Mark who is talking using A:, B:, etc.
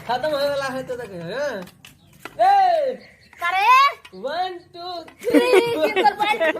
A: खत्म होए वाला है तो तक। हाँ, ए।
B: करे।
A: 1 2 3।
B: केकर बाइक?